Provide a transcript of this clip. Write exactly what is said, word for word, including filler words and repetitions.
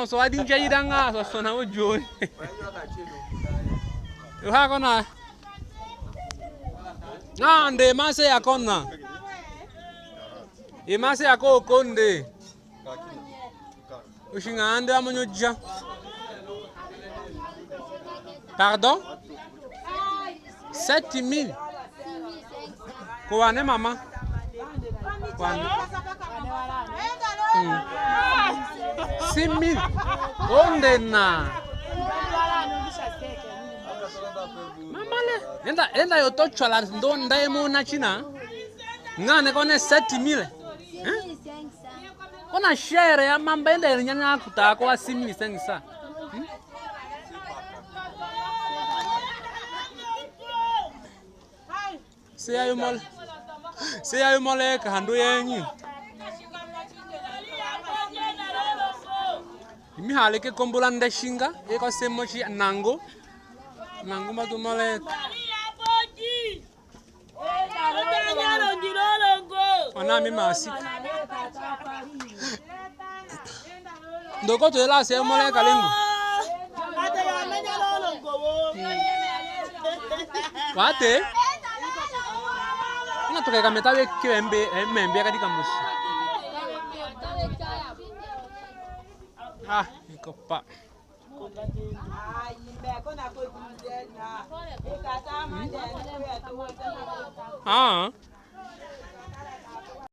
So adi nja idanga so sona o joni. Yo ha kona. Nga nde mase ya kona. E mase ya ko konde. Osinga nde wa monyo ja. Pardon? Sept mille. Ko wane mama? Wane. Hmm. Six mille. Onde na. Mama le. Enda, enda yo to chwala ndo nda e mona china. Nga ne kone sept mille. Eh? Kona shere ya mamba enda eri nyanya kuta ko wa six mille cinq cents. Hmm? Se ya yo mole. Se ya yo mole ka hando yenyi. Imi hale ke kombula nda singa, e ko se mosi nango. Nango matu mole. Ona mi masi. Ndoko to ela se mole kalengo. Wate? Ina toke kameta we ke embe, embe kadi kambusi. Ah, iko pa. Ah.